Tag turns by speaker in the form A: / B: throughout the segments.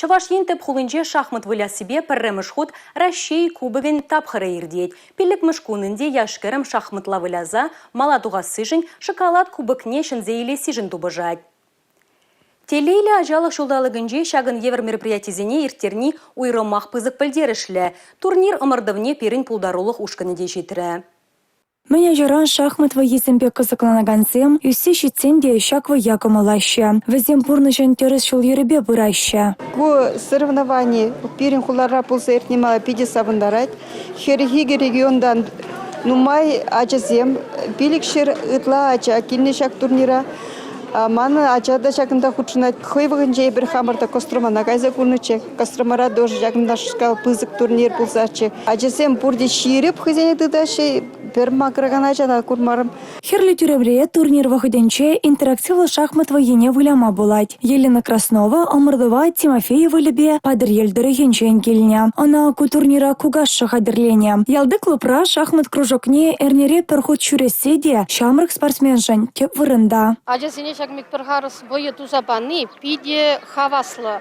A: Чӑваш Ен тӗп хулинче шахмат выляссипе пӗрремӗш хут Раҫҫей Кубокӗн тапхӑрӗ иртет. Пиллӗкмӗш кун ӗнтӗ яш-кӗрӗм шахматла выляса мала тухассишӗн, шоколад кубокне ҫӗнсе илессишӗн тупӑшать. Телейлӗ ачалӑх ҫулталӑкӗнче ҫакӑн евӗр мероприятисене ирттерни уйрӑмах пысӑк пӗлтерӗшлӗ. Турнир ӑмӑртӑвне пирӗн пултарулӑх ушкӑнӗ те ҫитрӗ.
B: Мӗн ачаран шахмат вӑййисемпе кӑсӑкланакансем ӳссе ҫитсен те ҫак вӑййа кӑмӑллаҫҫӗ. Вӗсем пурнӑҫӑн тӗрӗс ҫул-йӗрӗпе пыраҫҫӗ.
C: Ку соревновани пирӗн хулара пулса иртни мана питӗ савӑнтарать. 42 регионтан нумай ачасем, 500 ытла ача килнӗ ҫак турнира. Манӑн ача та ҫакӑнта хутшӑнать. Хӑй вӑхӑтӗнче эпир хамӑр та Костромана кайса курнӑччӗ. Костромара тоже ҫакӑнташкал пысӑк турнир пулсаччӗ. Ачасем пурте ҫирӗп хӑйсене тытаҫҫӗ. Пӗр макӑракан ачана курмарӑм.
B: Хӗрлӗ тӳремре турнир вӑхӑтӗнче интерактивлӑ шахмат вӑййине выляма пулать. Елена Краснова ӑмӑртӑва Тимофей ывӑлӗпе Патӑрьел тӑрӑхӗнчен килнӗ. Ӑна ку турнира кукашшӗ хатӗрленӗ. Ялти клубра шахмат кружокне эрнере пӗр хут ҫӳрессе те ҫамрӑк спортсменшӗн тӗп вырӑнта.
D: Ачасене ҫак пек пӗр харӑс вӑйӑ туса пани питӗ хаваслӑ.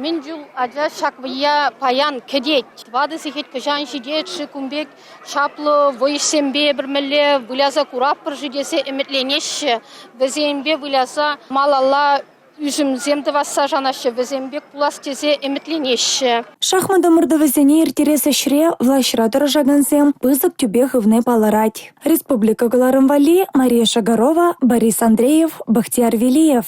D: Мӗн чул ача ҫак вӑййа паян кӗтет. Ватӑ сехет хӑҫан ҫитет-ши кун пек чаплӑ вӑйӑҫсемпе пӗр мӗнле выляса куратпӑр-ши тесе ӗмӗтленеҫҫӗ. Вӗсемпе выляса малалла ӳсӗмсем тӑвасса шанаҫҫӗ, вӗсем пек пулас тесе ӗмӗтленеҫҫӗ.
B: Шахмат ӑмӑртӑвӗсене ирттерес ӗҫре влаҫра тӑрӑшакансем пысӑк тӳпе хывни палӑрать. Республика кӑларӑм валли Мария Шагарова, Борис Андреев, Бахтияр Велиев.